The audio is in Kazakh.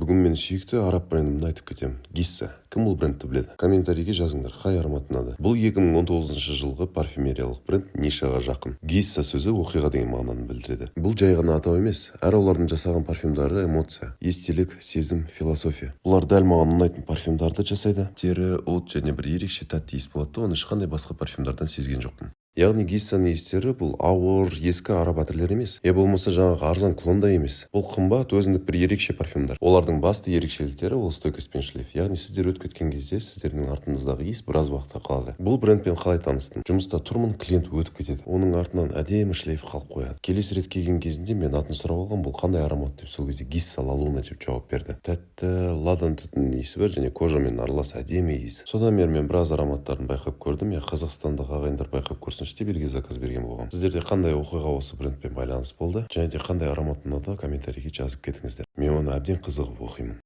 Бүгін мен сүйікті араб брендімді айтып кетемін. Гисса. Кім бұл брендті біледі? Комментарийге жазыңдар, қай аромат ұнады? Бұл 2019 жылғы парфюмериялық бренд, нишаға жақын. Гисса сөзі оқиға деген мағынаны білдіреді. Бұл жай ғана атау емес, әр олардың жасаған парфюмдары эмоция, естелік, сезім, философия. Бұлар дәл маған ұнайтын парфюмдарды жасайды. Тері, от және бір ерекше тәтті иіс болады да, оны ешқандай басқа парфюмдардан сезген жоқпын. Яғни Гиссаның иістері бұл ауыр, ескі араб әтірлері емес. Я болмаса жаңағы арзан клон да емес. Бұл қымбат, өзіндік бір ерекше парфюмдар. Олардың басты ерекшеліктері ол стойкость пен шлейф. Яғни сіздер өтіп кеткен кезде сіздердің артыңыздағы иіс біраз уақытқа қалады. Бұл брендпен қалай таныстым? Жұмыста тұрмын, клиент өтіп кетеді. Оның артынан әдемі шлейф қалып қояды. Келесі рет келген кезінде мен атын сұрап алғам, бұл қандай аромат деп. Сол кезде «Гисса Ла Луна» деп жауап берді. Тәтті ладан түтінінің иісі бар және кожамен аралас әдемі иіс. Содан бері мен біраз ароматтарын байқап көрдім. Я, қазақстандық ағайындар байқап көрсінші деп елге заказ берген болғанмын. Сіздерде қандай оқиға осы брендпен байланыс болды және де қандай аромат ұнады, комментарийге жазып кетіңіздер. Мен оны әбден қызығып оқимын.